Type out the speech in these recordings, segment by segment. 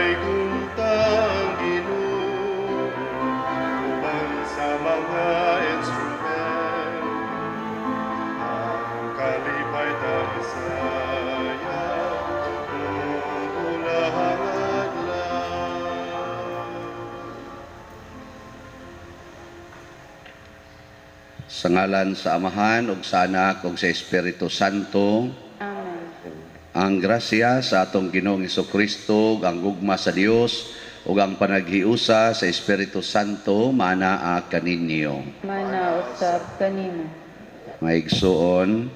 Daygon ta ang Ginoo uban sa mga instrument. Ang kalipay talisaya ug ulahang adlaw. Sa ngalan sa Amahan ug sa Anak ug sa Espiritu Santo. Amen. Ang grasya sa atong Ginoong Hesukristo, ug ang gugma sa Dios ug ang panaghiusa sa Espiritu Santo maanaa kaninyo. Mana usab kanimo. Mga igsuon,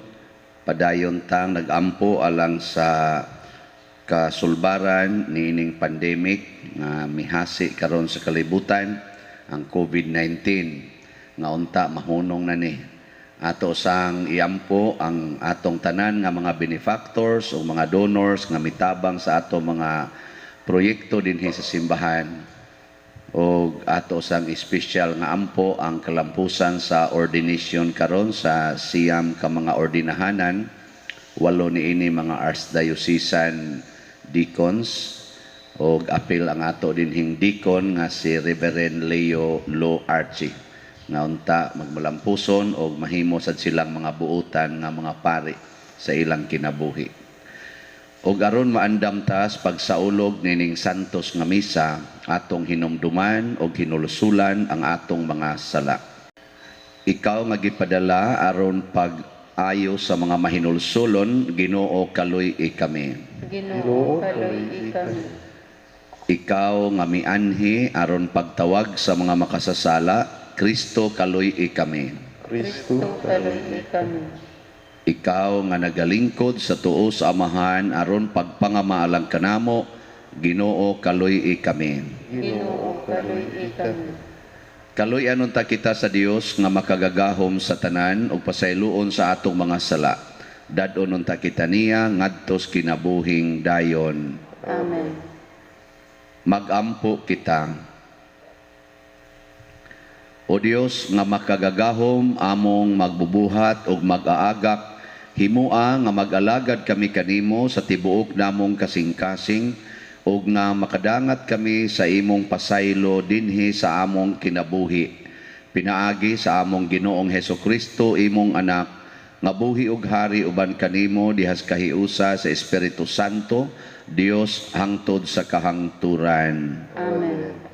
padayon tang nagampo alang sa kasulbaran niining pandemic nga mihasi karon sa kalibutan, ang COVID-19, nga unta mahunong na ni. Ato sang iampo ang atong tanan nga mga benefactors o mga donors nga mitabang sa ato mga proyekto dinhi sa simbahan, og ato sang espesyal nga ampo ang kalampusan sa ordination karon sa 9 ka mga ordinahanan, 8 niini mga archdiocesan deacons, og apil ang ato dinhing deacon nga si Reverend Leo Lo Archie, nga unta magmalampuson og mahimo sad silang mga buotan nga mga pari sa ilang kinabuhi. Og aron maandam tas pagsaulog nining santos nga misa, atong hinumduman og hinulsulan ang atong mga sala. Ikaw nga gipadala aron pag-ayo sa mga mahinulsulon, Ginoo, kaluy-i kami. Ginoo, kaluy-i kami. Ikaw nga mianhi aron pagtawag sa mga makasasala, Kristo, kaluy-i kami. Kristo, kaluy-i kami. Ikaw nga nagalingkod sa tuo sa Amahan aron pagpangamaalang kanamo, Ginoo, kaluy-i kami. Ginoo, kaluy-i kami. Kaluy-an unta kita sa Dios nga makagagahom sa tanan ug pasayloon sa atong mga sala. Dad-on unta kita niya ngadtos kinabuhing dayon. Amen. Magampo kita. O Dios nga makagagahom, among magbubuhat ug mag-aagak, himua nga mag-alagad kami kanimo sa tibuok namong kasing-kasing ug nga makadangat kami sa imong pasaylo dinhi sa among kinabuhi. Pinaagi sa among Ginoong Hesukristo, imong anak, nga buhi ug hari uban kanimo dihas kahiusa sa Espiritu Santo, Dios hangtod sa kahangturan. Amen.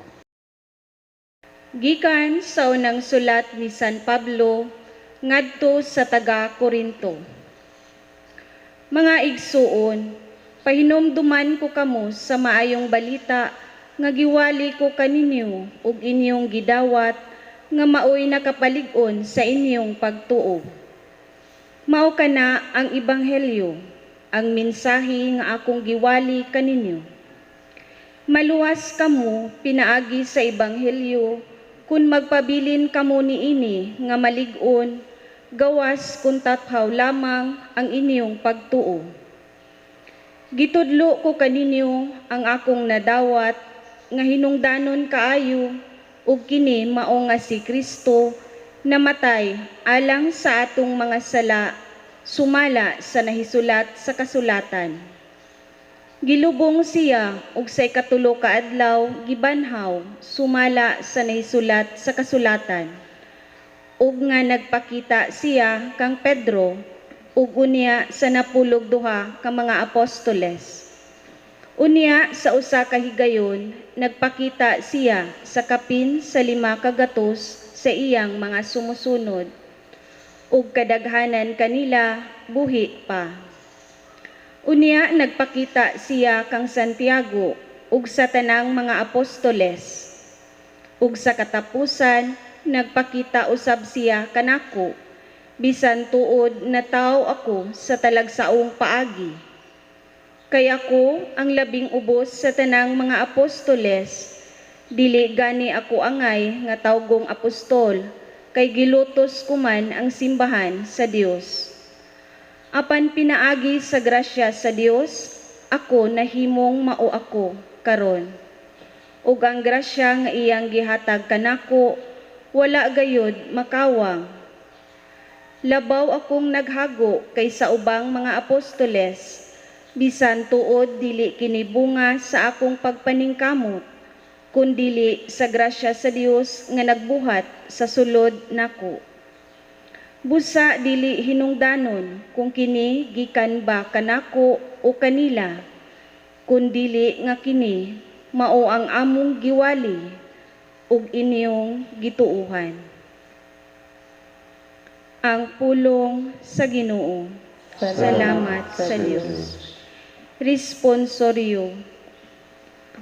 Gikan sa unang sulat ni San Pablo ngadto sa taga Korinto. Mga igsuon, pahinumduman ko kamo sa maayong balita nga giwali ko kaninyo ug inyong gidawat, nga maoy nakapalig-on sa inyong pagtuo. Mao kana ang ebanghelyo, ang mensahe nga akong giwali kaninyo. Maluwas kamo pinaagi sa ebanghelyo kun magpabilin kamo niini nga malig-on, gawas kun taphaw lamang ang inyong pagtuo. Gitudlo ko kaninyo ang akong nadawat nga hinungdanon kaayo, ug kini mao nga si Kristo namatay alang sa atong mga sala sumala sa nahisulat sa kasulatan. Gilubong siya ug sa ikatulo ka adlaw gibanhaw sumala sa nahisulat sa kasulatan. Ug nga nagpakita siya kang Pedro ug unya sa 12 ka mga apostoles. Unya sa usa ka higayon nagpakita siya sa kapin sa 500 sa iyang mga sumusunod, ug kadaghanan kanila buhi pa. Unya nagpakita siya kang Santiago ug sa tanang mga apostoles. Ug sa katapusan nagpakita usab siya kanako, bisan tuod na tawo ako sa talagsaong paagi. Kay ako ang labing ubos sa tanang mga apostoles, dili gani ako angay nga tawgong apostol, kay gilutos ko man ang simbahan sa Dios. Apan pinaagi sa grasya sa Dios, ako nahimong mao ako karon. Ug ang grasya nga iyang gihatag kanako, wala gayud makawang. Labaw akong naghago kaysa ubang mga apostoles, Bisan tuod dili kini bunga sa akong pagpaningkamot, kundili sa grasya sa Dios nga nagbuhat sa sulod nako. Busa dili hinungdanon kung kini gikan ba kanako o kanila, kundili nga kini mao ang among giwali ug inyong gituuhan. Ang pulong sa Ginoo. Salamat sa Dios. Responsorio.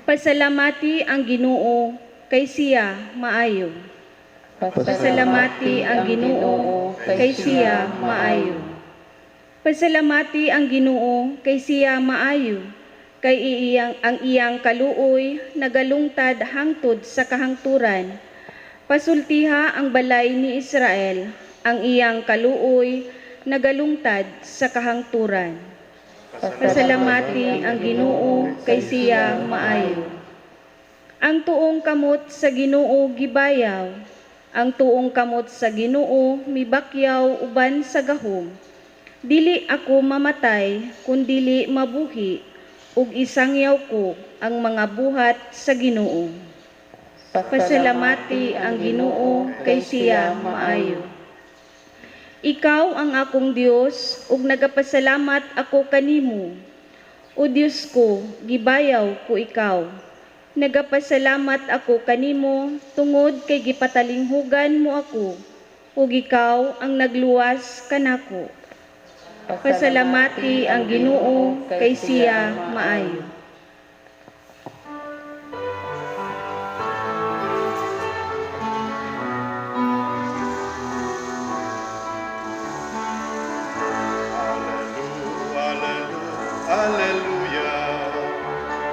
Pasalamati ang Ginoo kay siya maayo. Pasalamati ang Ginoo kay siya maayo. Pasalamati ang Ginoo kay siya maayo, kay iyang ang iyang kaluoy nagalungtad hangtod sa kahangturan. Pasultiha ang balay ni Israel, ang iyang kaluoy nagalungtad sa kahangturan. Pasalamati ang Ginoo kay siya maayo. Ang tuong kamot sa Ginoo gibayaw, ang tuong kamot sa Ginoo mibakyaw uban sa gahom. Dili ako mamatay kun dili mabuhi, ug isangyaw ko ang mga buhat sa Ginoo. Pasalamati ang Ginoo kay siya maayo. Ikaw ang akong Dios ug nagapasalamat ako kanimo. O Dios ko, gibayaw ko ikaw. Nagapasalamat ako kanimo tungod kay gipatalinghugan mo ako ug ikaw ang nagluwas kanako. Pasalamati ang Ginoo kay siya maayo. Alleluia,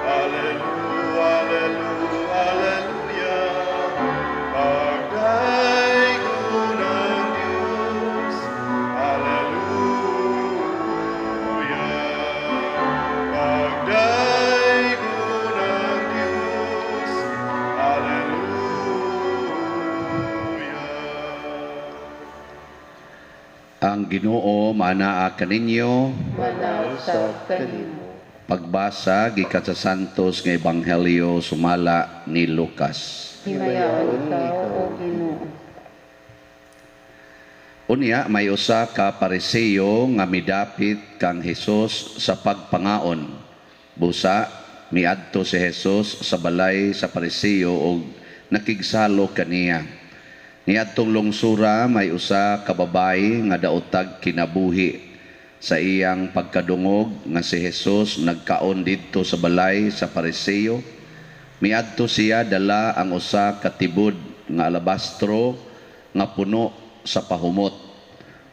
alleluia, alleluia, alleluia. Pagdaygon ang Diyos, alleluia. Pagdaygon ang Diyos, alleluia. Ang Ginoo maanaa kaninyo. Manaa usab kanimo. Pagbasa gikan sa Santos nga Ebanghelyo sumala ni Lucas. Himayaon ikaw, O Ginoo. Unya may usa ka Pariseo nga midapit kang Hesus sa pagpangaon. Busa miadto si Hesus sa balay sa Pariseo og nakigsalo kaniya. Niadtong lungsura may usa ka babayi nga daotag kinabuhi. Sa iyang pagkadungog nga si Hesus nagkaon didto sa balay sa Pariseo, miadto siya dala ang usa ka tibod nga alabastro nga puno sa pahumot.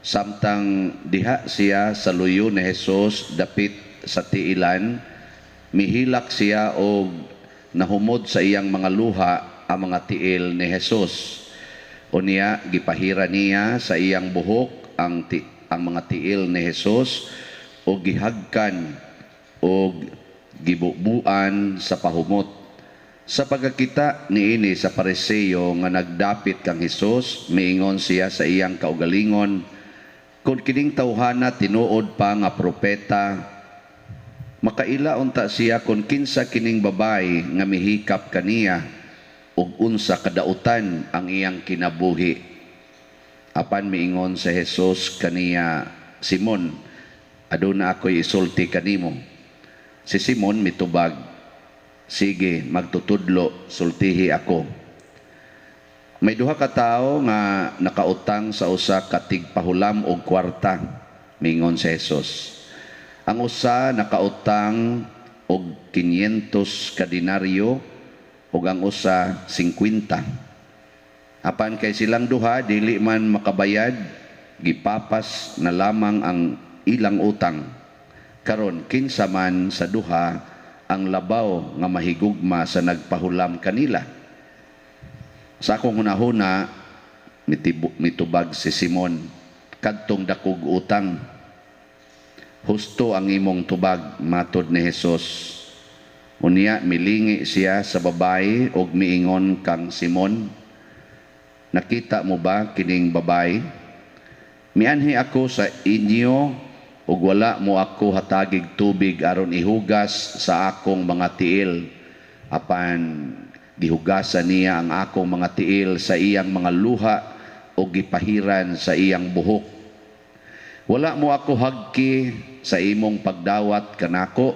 Samtang diha siya sa luyo ni Hesus dapit sa tiilan, mihilak siya og nahumod sa iyang mga luha ang mga tiil ni Hesus. Unya gipahira niya sa iyang buhok ang mga tiil ni Hesus og gihagkan og gibubuan sa pahumot. Sa pagkakita niini sa Pariseo nga nagdapit kang Hesus, miingon siya sa iyang kaugalingon, kung kining tawhana tinuod pa nga propeta, makaila unta siya kung kinsa kining babae nga mihikap kaniya ug unsa kadautan ang iyang kinabuhi. Apan miingon sa Hesus kaniya, Simon, aduna ako'y isulti kanimo. Si Simon mitubag, sige, magtutudlo, sultihi ako. May duha ka tawo nga nakautang sa usa ka tigpahulam og kwarta, miingon si Hesus. Ang usa nakautang og 500 ka denaryo ug ang usa 50. Apan kay silang duha dili man makabayad, gipapas na lamang ang ilang utang. Karon kinsa man sa duha ang labaw nga mahigugma sa nagpahulam kanila? Sa akong hunahuna, mitubag si Simon, kadtong dakog utang. Husto ang imong tubag, matod ni Hesus. Unya milingi siya sa babae og miingon kang Simon, nakita mo ba kining babae? Mianhi ako sa inyo Ug wala mo ako hatagig tubig aron ihugas sa akong mga tiil, apan gihugasan niya ang akong mga tiil sa iyang mga luha ug gipahiran sa iyang buhok. Wala mo ako hagki sa imong pagdawat kanako,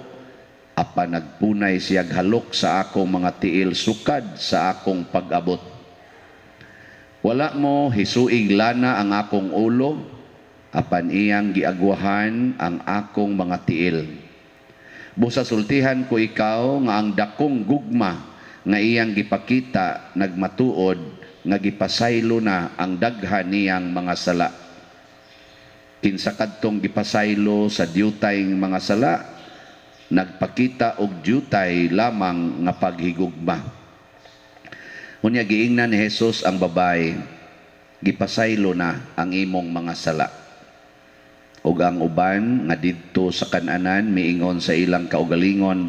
apan nagpunay siyag halok sa akong mga tiil sukad sa akong pag-abot. Wala mo hisuig lana ang akong ulo, apan iyang giagwahan ang akong mga tiil. Busa sultihan ko ikaw nga ang dakong gugma nga iyang gipakita nagmatuod nga gipasaylo na ang daghan niyang mga sala. Kinsa kadtong gipasaylo sa diutay mga sala, nagpakita og diutay lamang nga paghigugma. Unya giingnan ni Jesus ang babae, "Gipasaylo na ang imong mga sala." Ug ang uban nga didto sa kananan miingon sa ilang kaugalingon,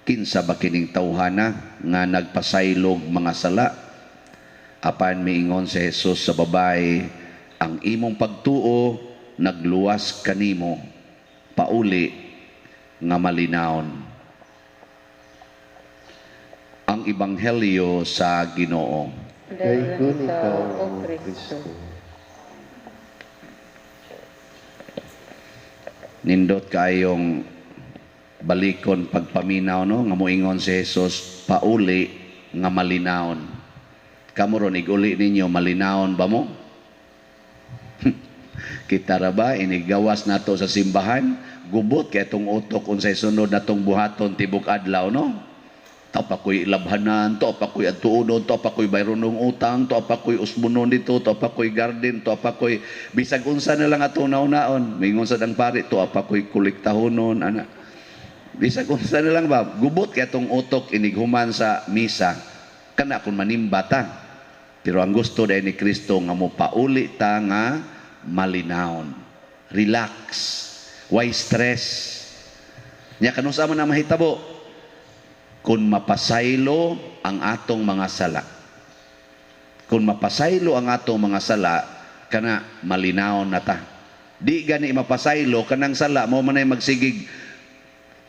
"Kinsa ba kining tawhana nga nagpasaylog mga sala?" Apan miingon si Jesus sa babae, "Ang imong pagtuo nagluwas kanimo, pauli nga malinawon." Ang Ebanghelyo sa Ginoo. Dayon ikaw, O Kristo. Nindot kaayong balikon pagpaminaw, no, nga moingon si Jesus, "Pauli nga malinawon." Kamo ron iguli ninyo, malinawon ba mo? Kita ra ba inigawas nato sa simbahan, gubot kay itong utok unsay sunod natong buhaton tibok adlaw, no? To pa ko'y labhanan, to pa ko'y atuonon, to pa ko'y bayronong utang, to pa ko'y usbunon dito, to pa ko'y garden, to pa ko'y bisag unsa na lang atong naunaon. Mingon sa dang pare, to pa ko'y kolektahonon, ana. Bisag unsa na lang ba, gubot kay atong utok inighuman sa misa. Kana kung manimba ta. Pero ang gusto dahil ni Kristo nga mo pauli ta nga malinawon. Relax. Why stress? Nya kanus-a man na mahitabo? Kung mapasaylo ang atong mga sala. Kung mapasaylo ang atong mga sala, kana malinawon na ta. Di gani mapasaylo kanang sala mo manay magsigig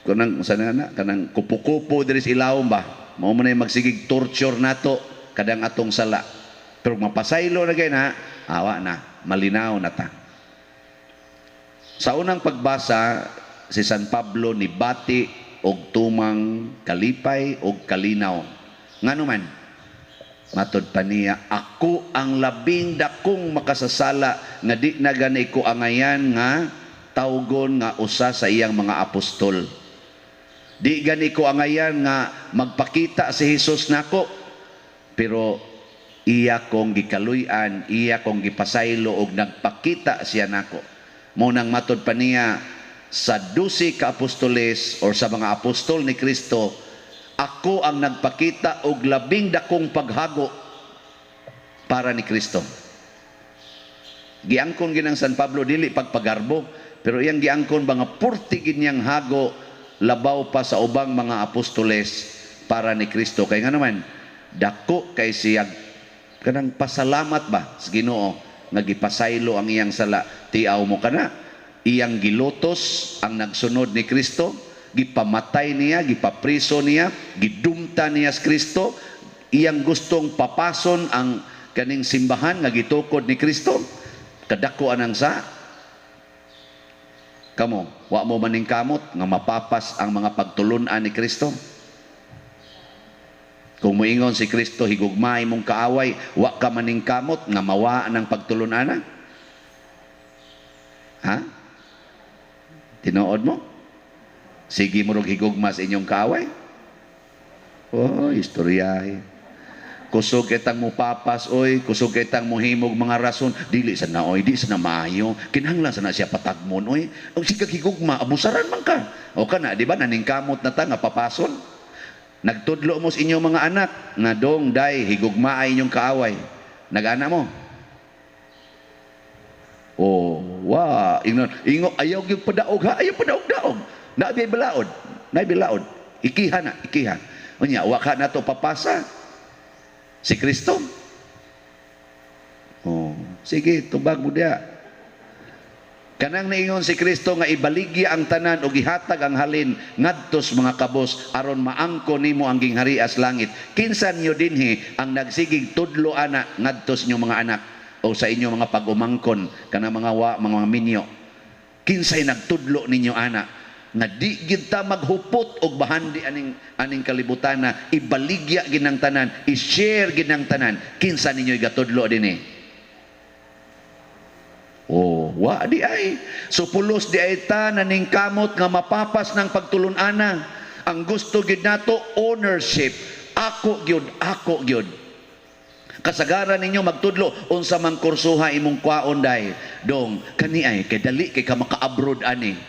kanang sana na kanang kupo-kupo diri sa ilawom ba. Mao manay magsigig torture nato kadang atong sala. Pero mapasaylo na gay na, awa na, malinaw na ta. Sa unang pagbasa, si San Pablo nibati og tumang kalipay og kalinaw. Ngano man? Matod pa niya, "Ako ang labing dakong makasasala nga di na gani ko angayan nga tawgon nga usa sa iyang mga apostol. Di gani ko angayan nga magpakita si Jesus nako, pero iya kong gikaluy-an, iya kong gipasaylo og nagpakita siya nako." Mao nang matod pa niya, sa 12 ka apostoles or sa mga apostol ni Kristo, ako ang nagpakita og labing dakong paghago para ni Kristo. Giangkon ginang San Pablo dili pagpagarbo, pero iyang giangkon ba nga purti ginyang hago labaw pa sa ubang mga apostoles para ni Kristo. Kay nga naman, dako kay siya kanang pasalamat ba sa Ginoo nga gipasaylo ang iyang sala. Tiaw mo kana, iyang gilutos ang nagsunod ni Kristo, gipamatay niya, gipapriso niya, gidumta niya sa Kristo, iyang gustong papason ang kaning simbahan nga gitukod ni Kristo. Kadako anang sa kamo, wa mo maning kamot nga mapapas ang mga pagtulun-an ni Kristo. Kung moingon si Kristo, "Higugmaay mong kaaway," wa ka maning kamot nga mawa ng pagtulun-ana? Ha? Tinuod mo? Sige mo rog higugma sa inyong kaaway? Oh, istoryahe. Kusog kitang mupapas, oy, kusog kitang muhimog mga rason, dili sa na, oy, di sa na maayo, kinahanglan sa na siya patagmon, oy. Og sige higugma, abusaran man ka. O kana, di ba, naningkamot na ta nga papason? Nagtudlo mo sa inyong mga anak nga dong day higugma ay inyong kaaway. Nag-ana mo? Oh, wa, ingon, ingo ayaw gyud padaog ha, ayaw padaog-daog. Nabi balaod, nabi balaod. Ikiha na, ikiha. Unya, wa ka na to papasa. Si Kristo. Oh, sige, tubag mo diya. Kanang niingon si Kristo nga ibaligya ang tanan ug ihatag ang halin ngadto sa mga kabos aron maangko nimo ang gingharias langit. Kinsa niyo dinhi ang nagsigig tudlo ana ngadto sa inyong mga anak o sa inyong mga pag-umangkon, kanang mga wa, mga minyo? Kinsay nagtudlo ninyo ana nga di gid ta maghupot og bahandi aning kalibutana, ibaligya gid ang tanan, i-share gid ang tanan? Kinsa ninyo gatudlo dinhi? Oh, wa di ay. So pulos di ay ta naning kamot nga mapapas ng pagtulun-ana. Ang gusto gid nato, ownership. Ako gyud, ako gyud. Kasagaran ninyo magtudlo unsa man kursuha imong kwaon day. Dong, kani ay kay dali kay ka maka-abroad ani.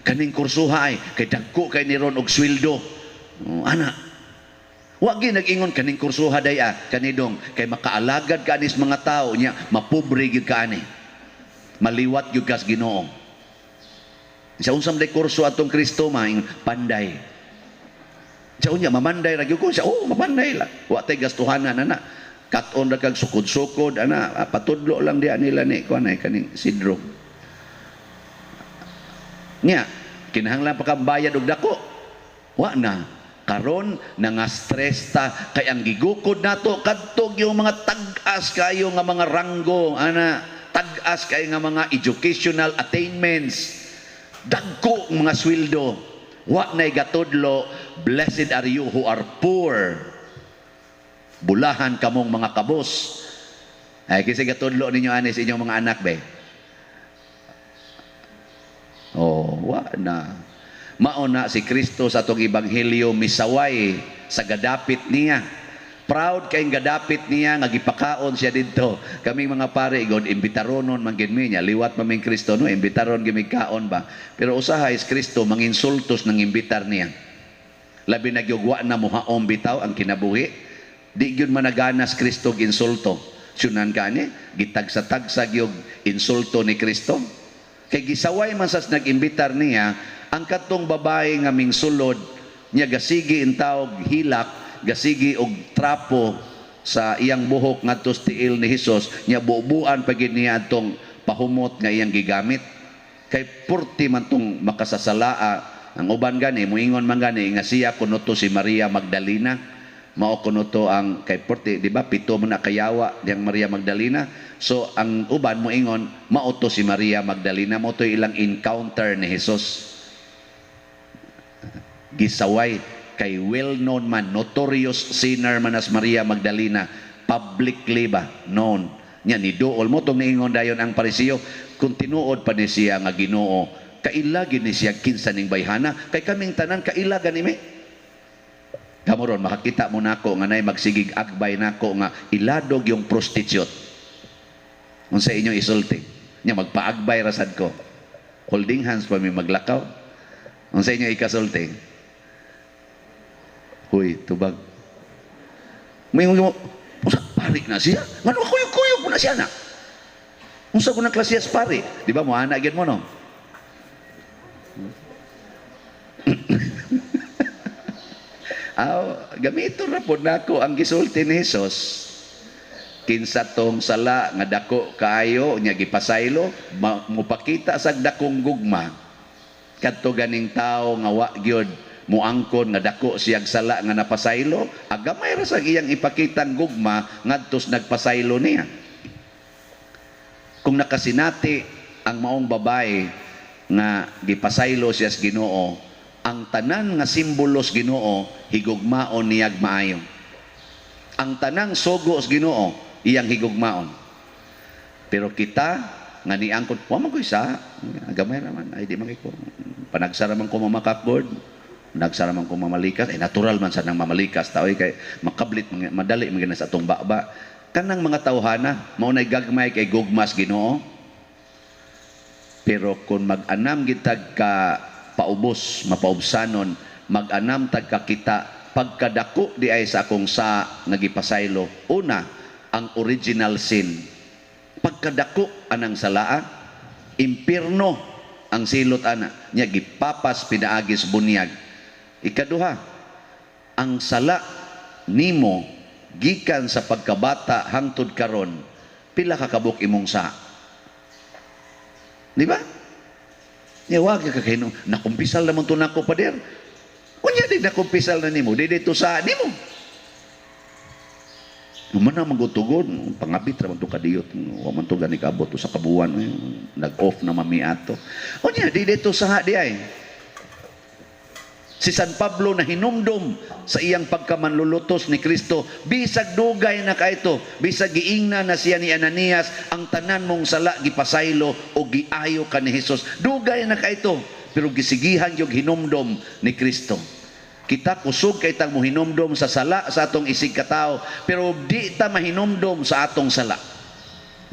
Kaning kursuha ay kay dagko kay ni ron og sweldo. Oh, ana. Wa gyud nag-ingon, kaning kursuha day ah, kani dong kay makaalagad ka anis mga tao nya mapobre gyud ka ani. Maliwat gyud kas Ginoo. Sa unsam day kurso atong Kristo maing panday. Sa unya mamanday ra gyud ko siya. Oh, mamanday lang. Wa tay gastuhanan ana. Kat-on ra kag sukod-sukod ana, patudlo lang diha nila ni kuan ay kaning Sidro. Nya, kinahanglan pa kang bayad og dako. Wa na. Karon nanga stress ta kay ang gigukod nato kadto yung mga tag-as kayo nga mga ranggo ana, tag-as kay nga mga educational attainments, dagko ang mga sweldo. Wa nay gatudlo, "Blessed are you who are poor." Bulahan kamong mga kabos. Ay kasi gatudlo ninyo ani sa inyong mga anak be? Oh, wa na. Mao na si Kristo sa atong ebanghelyo misaway sa gadapit niya. Proud kay gadapit niya nga gipakaon siya didto. Kaming mga pare god imbitaronon man gid mi niya, liwat man ming Kristo no, imbitaron gid kaon ba. Pero usahay is Kristo manginsultos nang imbitar niya. Labi na gyud wa na mohaom bitaw ang kinabuhi. Di gyud managanas Kristo og insulto. Sunan ka ni gitagsa-tagsa gyud insulto ni Kristo. Kay gisaway man sa nag-imbitar niya ang katong babae nga mingsulod niya, gasigi intawog hilak, gasigi og trapo sa iyang buhok ngadto sa tiil ni Hesus niya, bubuan pa gid niya atong pahumot nga iyang gigamit. Kay purti man tong makasasalaa. Ang uban gani moingon man gani nga siya kuno to si Maria Magdalena, mao kuno to ang kay purti, di ba, pito man na kayawa diyang Maria Magdalena. So ang uban moingon mao to si Maria Magdalena, mao to ilang encounter ni Hesus. Gisaway kay well known man, notorious sinner man as Maria Magdalena, publicly ba known nya. Ni duol mo tong niingon dayon ang Parisiyo, kung tinuod pa ni siya nga Ginoo, kaila gid ni siya kinsa ning bayhana, kay kaming tanan kaila gani mi. Kamo ron makakita mo nako nga nay magsigig agbay nako nga iladog yung prostitute, unsa inyong isulti nya? Magpaagbay rasad ko, holding hands pa mi maglakaw, unsa inyo ikasulti? Huy, tubag. May mo, unsa pari na siya? Ngano kuyog-kuyog mo na siya na? Unsa ko ng klasiyas pari? Di ba mo ana gyud mo no? Aw, gamito ra pod nako ang gisulti ni Hesus. Kinsa tong sala nga dako kaayo nya gipasaylo, mopakita sa dakong gugma. Kadto ganing tawo nga wa gyud muangkon nga dako siyag sala nga napasaylo, agamay ra sa iyang ipakitang gugma ngadtos nagpasaylo niya. Kung nakasinati ang maong babae nga gipasaylo siya sa Ginoo, ang tanan nga simbolos Ginoo higugmaon niyag maayo. Ang tanang sugo sa Ginoo iyang higugmaon. Pero kita nga niangkon, wa man koy sa gamay ra man, ay di man ko panagsara man ko mamakakgod, nagsara man ko mamalikas, ay natural man sa nang mamalikas tao kay makablit madali man gina sa atong baba. Kanang mga tawhana mao nay gagmay kay gugmas Ginoo. Pero kung mag-anam gitag ka paubos, mapaubsanon, mag-anam tag kakita pagkadako di ay sa akong sa nga gipasaylo. Una, ang original sin. Pagkadako anang salaa, impierno ang silot ana nya gipapas pinaagis bunyag. Ikaduha, ang sala nimo gikan sa pagkabata hangtod karon, pila ka kabuk imong sa? Di ba? Nya wa ka kahino, nakumpisal naman to nako, pader. Unya di nakumpisal na nimo, di dito sa nimo. Man na magutugod, pangabit ra man to kadiyot, wa man to gani kaabot sa kabuan, eh, nag-off na mami ato. Unya di dito sa di ay. Si San Pablo na hinumdum sa iyang pagkamanlulutos ni Kristo, bisag dugay na kaito, bisag giingna na siya ni Ananias, "Ang tanan mong sala gipasaylo o giayo ka ni Hesus." Dugay na kaito, pero gisigihan yung hinumdum ni Kristo. Kita kusog kay tang mohinumdum sa sala sa atong isig katao, pero di ta mahinumdum sa atong sala.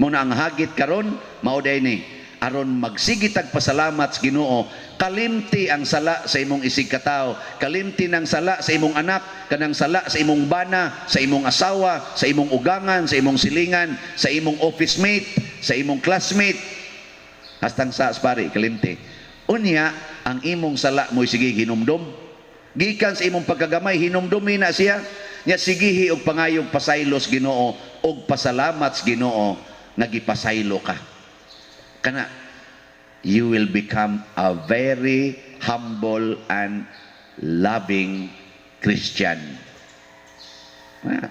Mao na ang hagit karon mao day ni aron magsigi tag pasalamat sa Ginoo, kalimti ang sala sa imong isig katao, kalimti ng sala sa imong anak, kanang sala sa imong bana, sa imong asawa, sa imong ugangan, sa imong silingan, sa imong office mate, sa imong classmate, hastang sa pari, kalimti. Unya ang imong sala mo sige hinumdum gikan sa imong pagkagamay, hinumdumi na siya nya, sigihi og pangayog pasaylo sa Ginoo og pasalamat sa Ginoo nga gipasaylo ka. Kana you will become a very humble and loving Christian. Ah,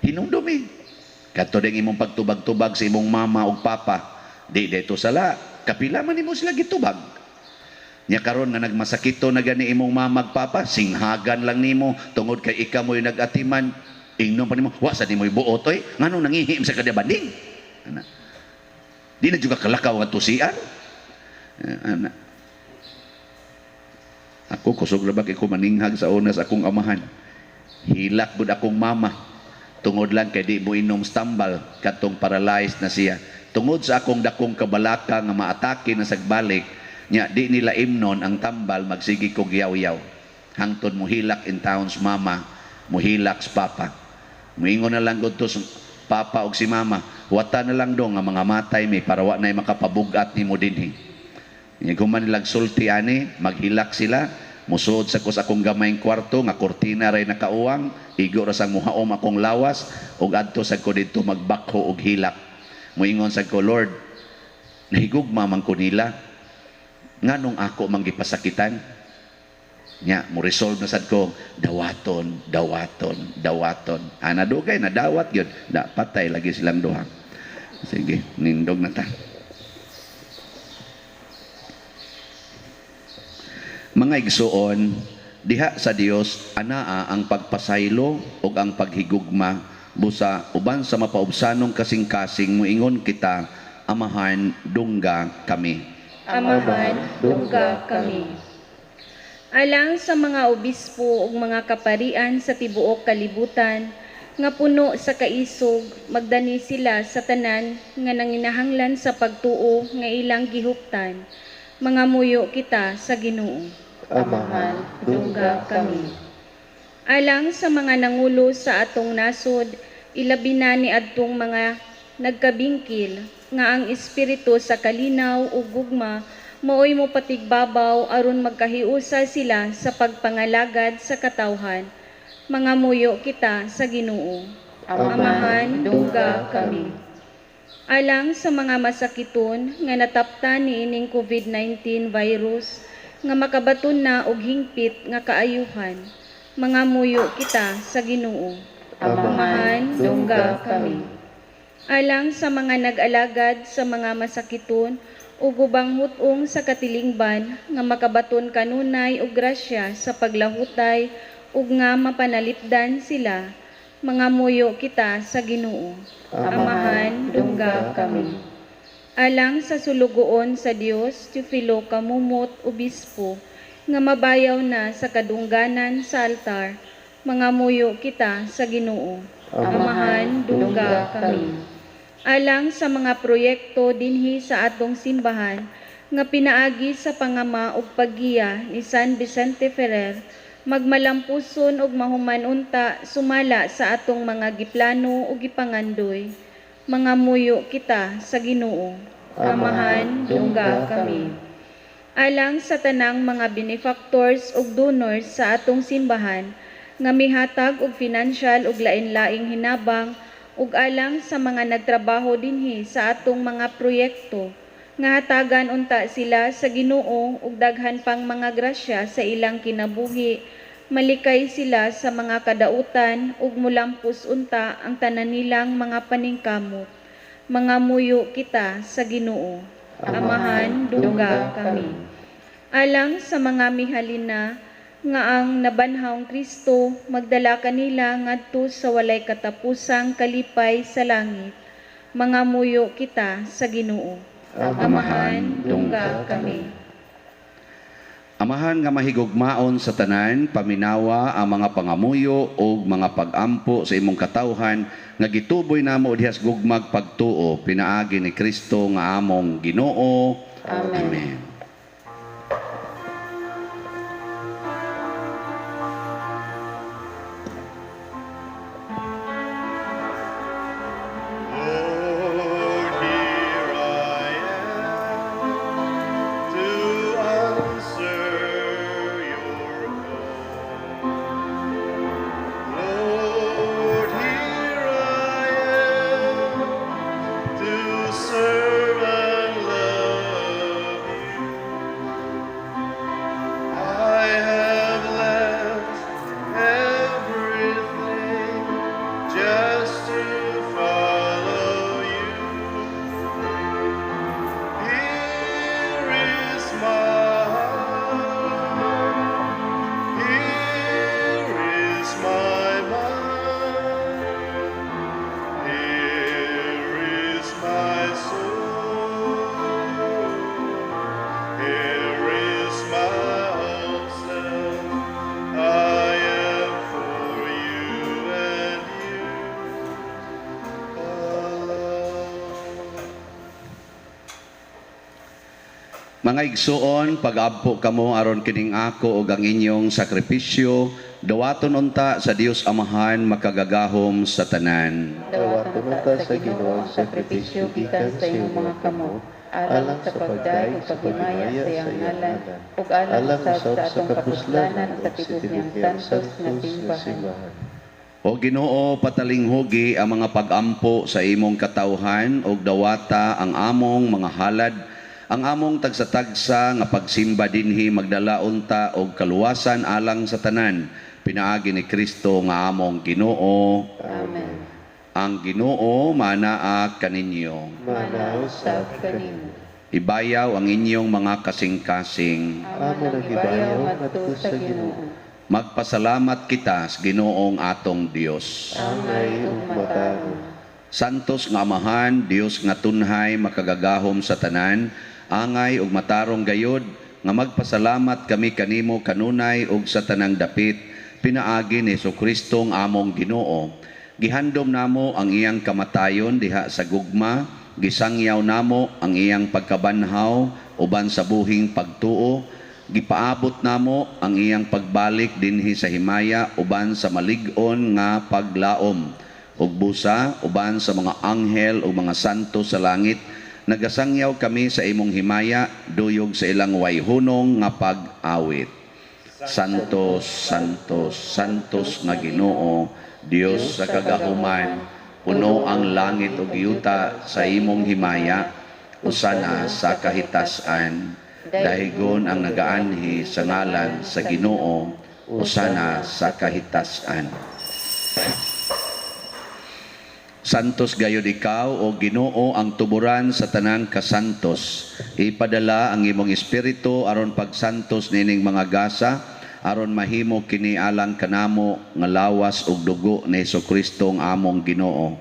hinumdumi kadto ding imong pagtubag-tubag sa imong mama ug papa, di dito sala, kapila man nimo sila gitubag. Nya karon nga nagmasakito na gani imong mama ug papa, singhagan lang nimo tungod kay ikaw mo'y nag-atiman. Ingnon pa nimo, "Wa sa nimoy buot oy, nganong nangihim sa kadabanding?" Ana. Di na juga kalakaw nga tusian. Eh, ana. Ako kusog ra ba kay ko maninghag sa una sa akong amahan. Hilak gud akong mama. Tungod lang kay di mo inom stambal katong paralyzed na siya. Tungod sa akong dakong kabalaka nga maatake na sagbalik, nya di nila imnon ang tambal, magsige kog yaw-yaw. Hangtod mohilak in towns mama, mohilak sa papa. Muingon na lang gud to sa papa og si mama, "Wata na lang dong nga mga matay mi para wa nay makapabugat nimo dinhi." Nya human nilag sulti ani, maghilak sila, musuod sa ko sa akong gamayng kwarto nga kurtina ray nakauwang, igo ra sang muhaom akong lawas ug adto sad ko didto magbakho og hilak. Muingon sad ko, "Lord, nahigugma man ko nila. Nganong ako man gipasakitan?" Nya, mo resolve na sad ko, dawaton, dawaton, dawaton. Ana dugay na dawat gyud. Da patay lagi silang duha. Sige, nindog na ta. Mga igsuon, diha sa Dios anaa ang pagpasaylo ug ang paghigugma, busa uban sa mapaubsanong kasing-kasing moingon kita, "Amahan, dungga kami." Amahan, dungga kami. Alang sa mga obispo ug mga kaparian sa tibuok kalibutan nga puno sa kaisog, magdani sila sa tanan nga nanginahanglan sa pagtuo nga ilang gihuptan. Mangamuyo kita sa Ginoo. Amahan, dungga kami. Alang sa mga nangulo sa atong nasod, ilabi na ni adtong mga nagkabingkil, nga ang espiritu sa kalinaw ug gugma maoy mo patigbabaw aron magkahiusa sila sa pagpangalagad sa katawhan. Mangamuyo kita sa Ginoo. Amahan, dungga kami. Alang sa mga masakiton nga nataptan niining COVID-19 virus nga makabaton na og hingpit nga kaayuhan. Mangamuyo kita sa Ginoo. Amahan, dungga kami. Alang sa mga nag-alagad sa mga masakiton ug ubang hut-ong sa katilingban nga makabaton kanunay og grasya sa paglahutay ug nga mapanalipdan sila. Mangamuyo kita sa Ginoo. Amahan, dungga kami. Alang sa sulugoon sa Dios, Teofilo Camomot, Obispo, nga mabayaw na sa kadungganan sa altar, mangamuyo kita sa Ginoo. Amahan, dungga kami. Alang sa mga proyekto dinhi sa atong simbahan nga pinaagi sa pangama ug paggiya ni San Vicente Ferrer, magmalampuson ug mahuman unta sumala sa atong mga giplano ug gipangandoy. Mangamuyo kita sa Ginoo. Amahan, dungga kami. Alang sa tanang mga benefactors ug donors sa atong simbahan nga mihatag og financial ug lain-laing hinabang ug alang sa mga nagtrabaho dinhi sa atong mga proyekto, Nga hatagan unta sila sa Ginoo ug daghan pang mga grasya sa ilang kinabuhi, malikay sila sa mga kadautan ug mulampos unta ang tanan nilang mga paningkamot. Mangamuyo kita sa Ginoo. Amahan, dungga kami. Alang sa mga mihalina nga ang nabanhawng Kristo magdala kanila ngadto sa walay katapusang kalipay sa langit. Mangamuyo kita sa Ginoo. Amahan, dungga kami. Amahan nga mahigugmaon sa tanan, paminawa ang mga pangamuyo ug mga pagampo sa imong katawhan nga gituboy namo diha sa gugmag pagtuo pinaagi ni Kristo nga among Ginoo. Amen. Amen. Lord, here I am to answer your call. Lord, here I am to serve and love you. I have left everything just to follow you. Here is my heart, here is my mind, here is my soul, here is my whole self. I am for you and you alone. Mga igsuon, pag-ampo kamo aron kining ako ug ang inyong sakripisyo, dawaton unta sa Dios Amahan makagagahom sa tanan. Dawaton unta sa Ginoo ang sakripisyo gikan sa imong mga kamot, alang sa pagdayeg ug paghimaya sa iyang ngalan, ug alang usab sa atong kapuslanan ug sa tibuok niyang santos nga simbahan. O Ginoo, patalinghugi ang mga pag-ampo sa imong katawhan ug dawata ang among mga halad, ang among tagsa-tagsa nga pagsimba dinhi magdala unta og kaluwasan alang sa tanan, pinaagi ni Kristo nga among Ginoo. Amen. Ang Ginoo manaa kaninyo. Manaa usab kanimo. Ibayaw ang inyong mga kasing-kasing. Amo nang gibayaw ngadto sa Ginoo. Magpasalamat kita sa Ginoong atong Dios. Angay ug matarong. Santos nga Amahan, Dios nga tunhay makagagahom sa tanan, angay ug matarong gayod nga magpasalamat kami kanimo kanunay ug sa tanang dapit pinaagi ni Hesukristo ang among Ginoo. Gihandom namo ang iyang kamatayon diha sa gugma, gisangyaw namo ang iyang pagkabanhaw uban sa buhing pagtuo, gipaabot namo ang iyang pagbalik dinhi sa himaya uban sa malig-on nga paglaom ug busa uban sa mga anghel ug mga santo sa langit. Nagasangyaw kami sa imong himaya duyog sa ilang wayhunong nga pag-awit. Santos, Santos, Santos nga Ginoo, Dios sa kagahuman, puno ang langit ug yuta sa imong himaya. Usana sa kahitasan, dahigon ang nagaanhi sa ngalan sa Ginoo, usana sa kahitasan. Santos gayud ikaw o Ginoo, ang tuburan sa tanang kasantos. Ipadala ang imong espiritu aron pagsantos nining mga gasa, aron mahimo kini alang kanamo nga lawas ug dugo ni Hesukristo ang among Ginoo.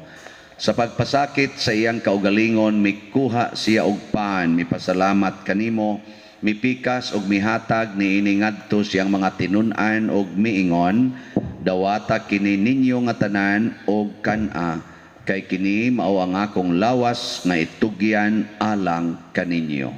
Sa pagpasakit sa iyang kaugalingon, mikuha siya og pan, mipasalamat kanimo, mipikas og mihatag niini ngadto siyang mga tinun-an og miingon, dawata kini ninyo nga tanan og kan-a, kay kini mao ang akong lawas nga itugyan alang kaninyo.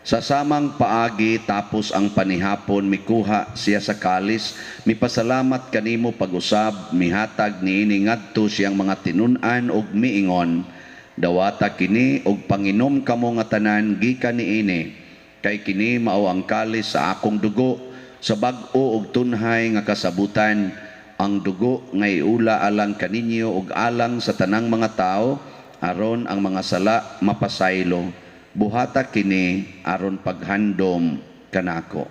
Sa samang paagi tapos ang panihapon, mikuha siya sa kalis, mipasalamat kanimo pag-usab, mihatag niini ngadto siyang mga tinun-an ug miingon, dawata kini ug panginom kamo nga tanan gikan niini, kay kini mao ang kalis sa akong dugo, sa bag-o ug tunhay nga kasabutan, ang dugo nga iula alang kaninyo ug alang sa tanang mga tawo, aron ang mga sala mapasaylo. Buhata kini aron paghandom kanako.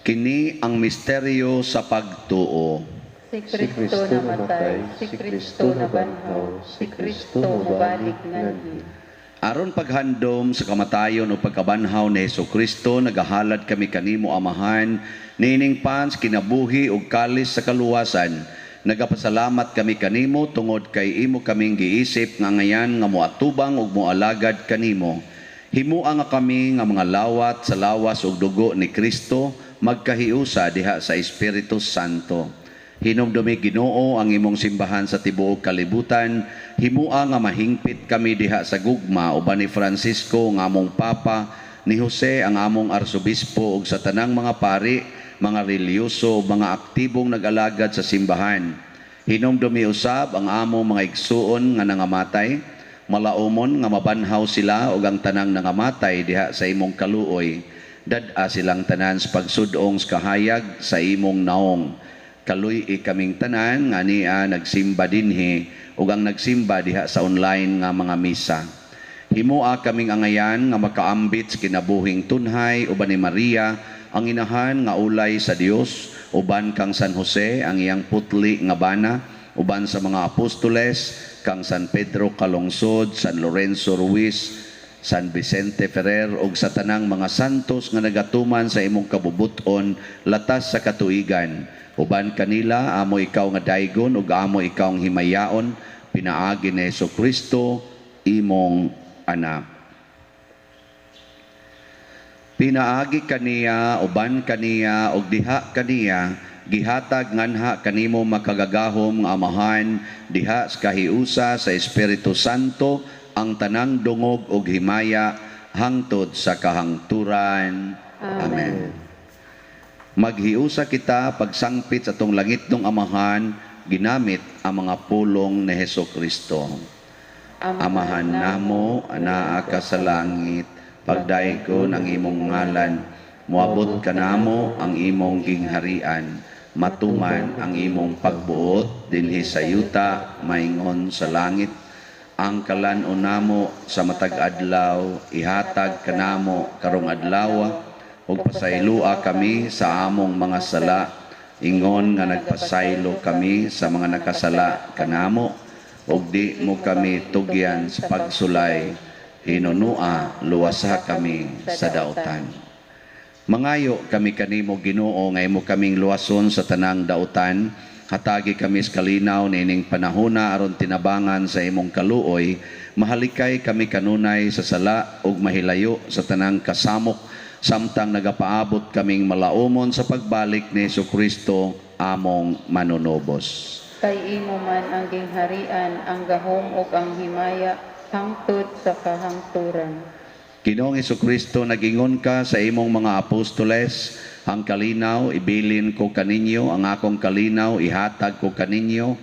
Kini ang misteryo sa pagtuo. Si Kristo namatay, si Kristo nabanhaw, si Kristo mobalik nganhi. Aron paghandom sa kamatayon o pagkabanhaw ni Hesukristo, nagahalad kami kanimo Amahan, niining pans kinabuhi ug kalis sa kaluwasan. Nagapasalamat kami kanimo tungod kay imo kaming giisip nga ngayan nga moatubang ug moalagad kanimo. Himua nga kami nga mga lawat sa lawas ug dugo ni Kristo magkahiusa diha sa Espiritu Santo. Hinumdumi Ginoo ang imong simbahan sa tibuok kalibutan, himua nga mahingpit kami diha sa gugma uban ni Francisco nga among Papa, ni Jose ang among Arsobispo ug sa tanang mga pari, mga relihiyoso, mga aktibong nag-alagad sa simbahan. Hinumdumi usab ang among mga igsuon nga nangamatay, malaumon nga mabanhaw sila ug ang tanang nangamatay diha sa imong kaluoy. Dad-a silang tanan sa pagsudong sa kahayag sa imong naong. Kaluy-i kaming tanan nga niya nagsimba dinhi ug ang nagsimba diha sa online nga mga misa. Himua kaming angayan nga makaambit sa kinabuhing tunhay uban ni Maria ang inahan nga ulay sa Dios, uban kang San Jose ang iyang putli nga bana, uban sa mga apostoles kang San Pedro Calungsod, San Lorenzo Ruiz, San Vicente Ferrer ug sa tanang mga santos nga nagatuman sa imong kabubuton latas sa katuigan. Uban kanila amo ikaw nga daygon ug amo ikaw ang himayaon pinaagi ni Hesukristo imong anak. Pinaagi kaniya, uban kaniya ug diha kaniya gihatag nganha kanimo makagagahom nga Amahan diha sa kahiusa sa Espiritu Santo ang tanang dungog ug himaya hangtod sa kahangturan. Amen. Maghiusa kita pagsangpit sa atong langitnong Amahan ginamit ang mga pulong ni Hesukristo. Amahan namo, anaa ka sa langit, pagdaygon ang imong ngalan, moabot kanamo ang imong gingharian, matuman ang imong pagbuot dinhi sa yuta maingon sa langit. Ang kalan-on namo sa matag adlaw ihatag kanamo karong adlaw, ug pasayloa kami sa among mga sala, ingon nga nagpasaylo kami sa mga nakasala kanamo, ug di mo kami tugyan sa pagsulay, hinunua luwasa kami sa dautan. Mangayo kami kanimo Ginoo nga imo kaming luwason sa tanang dautan. Hatagi kami sa kalinaw niining panahona aron tinabangan sa imong kaluoy. Mahalikay kami kanunay sa sala ug mahilayo sa tanang kasamok samtang nagapaabot kaming malaumon sa pagbalik ni Hesukristo among manunubos. Kay imo man ang gingharian, ang gahom ug ang himaya hangtod sa kahangturan. Ginoong Hesukristo, nagingon ka sa imong mga apostoles, ang kalinaw ibilin ko kaninyo, ang akong kalinaw ihatag ko kaninyo.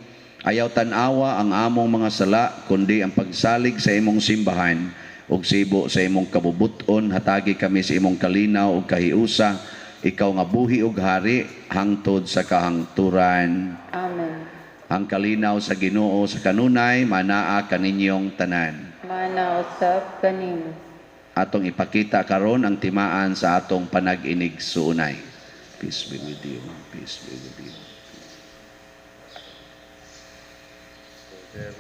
Ayaw tan-awa ang among mga sala, kundi ang pagsalig sa imong simbahan ug sibo sa imong kabubuton. Hatagi kami sa imong kalinaw ug kahiusa, ikaw nga buhi ug hari hangtod sa kahangturan. Amen. Ang kalinaw sa Ginoo sa kanunay manaa kaninyong tanan. Mana usab kanimo. Atong ipakita karon ang timaan sa atong panag-inig suunay. Peace be with you. Peace be with you.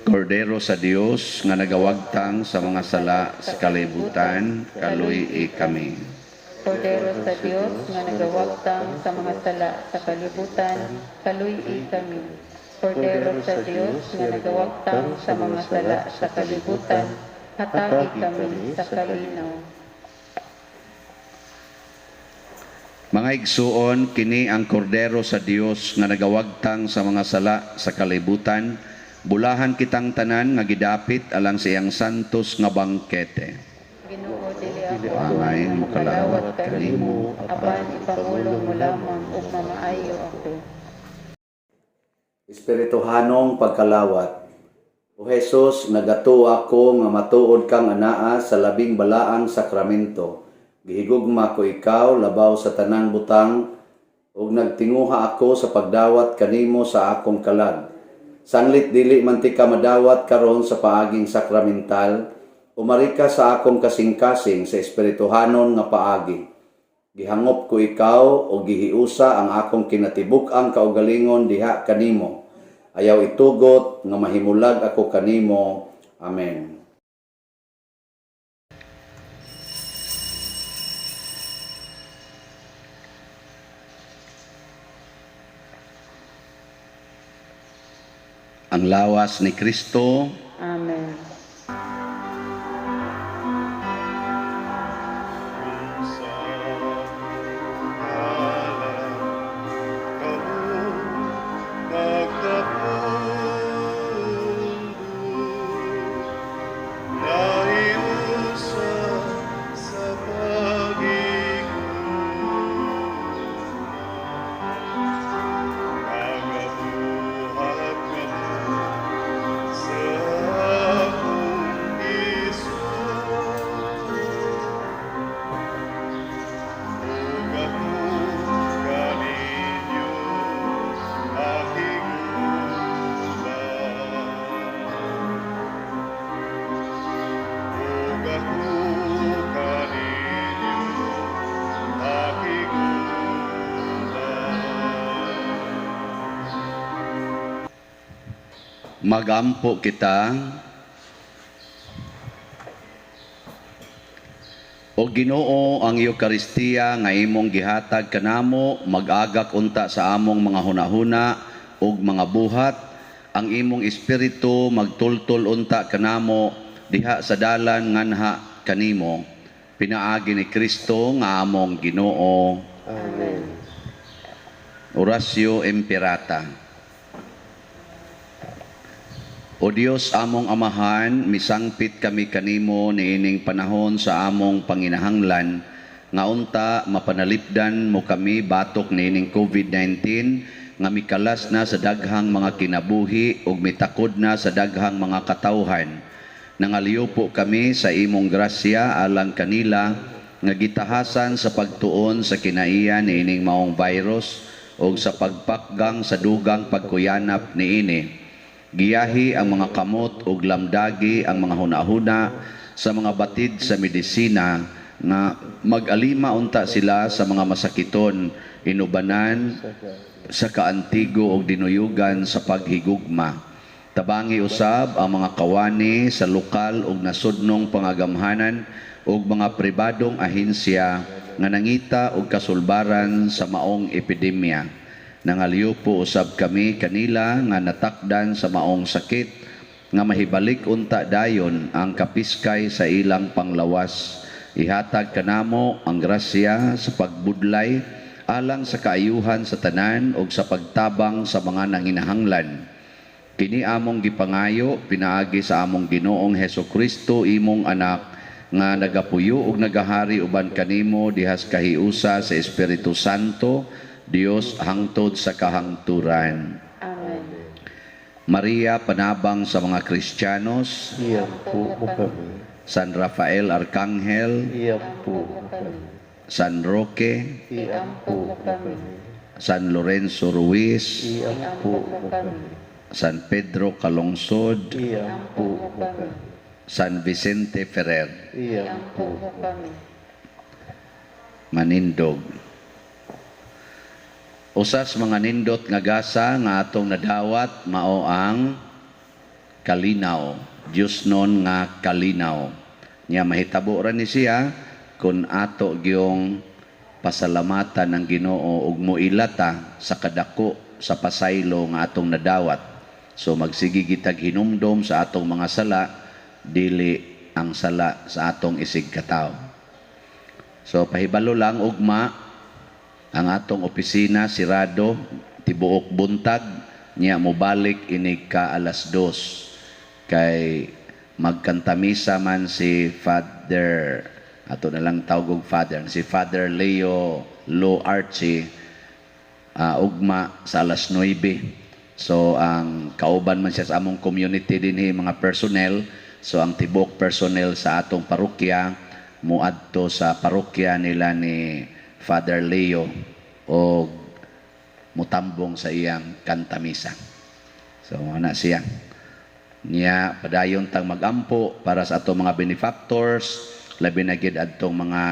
Kordero sa Dios nga nagawagtang sa mga sala sa kalibutan, kaluy-i kami. Kordero sa Dios nga nagawagtang sa mga sala sa kalibutan, kaluy-i kami. Kordero sa Dios nga nagawagtang sa mga sala sa kalibutan, Hatagi kami sa kalinaw. Mga igsuon, kini ang kordero sa Dios nga nagawagtang sa mga sala sa kalibutan. Bulahan kitang tanan nga gidapit alang sa iyang santos nga bangkete. Ginoo, dili ako Angay angay mokalawat mokalawat kanimo, apan ipangulong mo lamang ug mamaayo ako. Espirituhanong pagkalawat. O Jesus, nagatuo ako nga matuod kang anaa sa labing balaang sakramento. Gihigugma ko ikaw labaw sa tanang butang ug nagtinguha ako sa pagdawat kanimo sa akong kalag. Sanglit dili man ti ka madawat karon sa paaging sakramental, umari ka sa akong kasing-kasing sa espirituhanon nga paagi. Gihangop ko ikaw o gihiusa ang akong kinatibuk-ang kaugalingon diha kanimo. Ayaw itugot nga mahimulag ako kanimo. Amen. Ang lawas ni Kristo. Amen. Kung sa ngalan kamo nagkapundo, naiusa sa pag-igugma. Nagabuhat kamo sa akong isugo. Ug ako kaninyo akiguban. Ug ako kaninyo akiguban. Magampo kita. O Ginoo, ang Eukaristiya nga imong gihatag kanamo mag-agak unta sa among mga hunahuna ug mga buhat. Ang imong espiritu magtultol unta kanamo diha sa dalan nganha kanimo, pinaagi ni Kristo nga among Ginoo. Amen. Oratio Imperata. O Dios among Amahan, misangpit kami kanimo niining panahon sa among panginahanglan nga unta mapanalipdan mo kami batok niining COVID-19 nga mikalas na sa daghang mga kinabuhi ug mitakod na sa daghang mga katawhan. Nangaliw kami sa imong grasya alang kanila nga gitahasan sa pagtuon sa kinaiya niining maong virus ug sa pagpakgang sa dugang pagkuyanap niini. Giyahi ang mga kamot ug lamdagi ang mga hunahuna sa mga batid sa medisina nga mag-alima unta sila sa mga masakiton, inubanan sa kaantigo ug dinuyugan sa paghigugma. Tabangi usab ang mga kawani sa lokal ug nasudnong pangagamhanan ug mga pribadong ahensya nga nangita og kasulbaran sa maong epidemya. Nangaliw po usab kami kanila nga natakdan sa maong sakit nga mahibalik unta dayon ang kapiskay sa ilang panglawas. Ihatag kanamo ang grasya sa pagbudlay alang sa kaayuhan sa tanan ug sa pagtabang sa mga nanginahanglan. Kini among gipangayo pinaagi sa among Ginoong Hesukristo, imong anak, nga nagapuyo ug nagahari uban kanimo dihas kahiusa sa Espiritu Santo, Dios hangtod sa kahangturan. Amen. Maria, panabang sa mga Kristiyanos. Iampo mo kami. San Rafael Arcangel, Iampo mo kami. San Roque, Iampo mo kami. San Lorenzo Ruiz, Iampo mo kami. San Pedro Calungsod, Iampo mo kami. San Vicente Ferrer. Iampo mo kami. Manindog. Usas mga nindot nga gasa nga atong nadawat mao ang kalinaw. Diyos nun nga kalinaw. Nya mahitabo ra ni siya kung ato gyung pasalamatan ng Ginoo ug moilata sa kadako sa pasaylo nga atong nadawat. So magsige gitag hinumdom sa atong mga sala, dili ang sala sa atong isig katawo. So pahibalo lang, ugma ang atong opisina sirado tibuok buntag niya, mobalik inig ka 2:00 kay magkantamisa man si Father, ato na lang tawgog Father, si Father Leo Lo Archie ugma sa 9:00. So ang kauban man siya sa among community dinhi, mga personnel. So ang tibok personnel sa atong parokya muadto sa parokya nila ni Father Leo o mutambong sa iyang kantamisa. So ana siya. Niya padayon tang magampo para sa atong mga benefactors, labi na gid adtong mga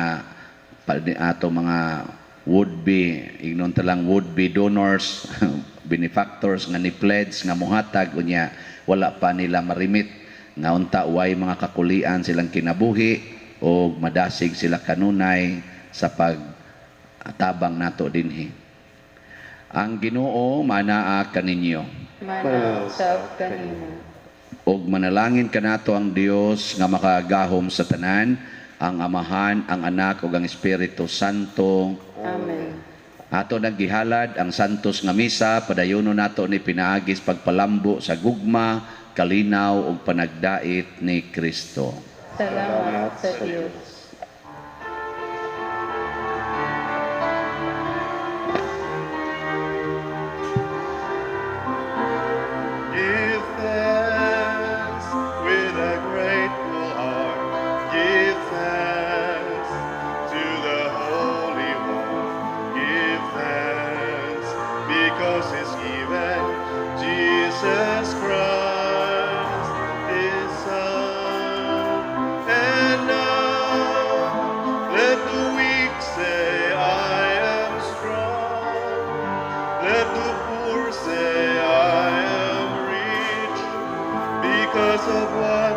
atong mga would be, ignon ta lang, would be donors, benefactors nga ni pledge nga muhatag unya wala pa nila marimit, nga unta way mga kakulian silang kinabuhi o madasig sila kanunay sa pagtabang nato dinhi. Ang Ginoo manaa kaninyo. Mana usab kanimo. Og manalangin kanato ang Dios nga makagahom sa tanan, ang Amahan, ang Anak ug ang Espiritu Santo. Amen. Ato naggihalad ang santos nga misa, padayono nato ni pinaagis pagpalambo sa gugma, kalinaw ug panagdait ni Kristo. Salamat sa Dios. Give thanks with a grateful heart. Give thanks to the Holy One. Give thanks because He's given Jesus Christ, His Son. And now let the weak say, "I am strong." Let the poor say, "I am rich," because of what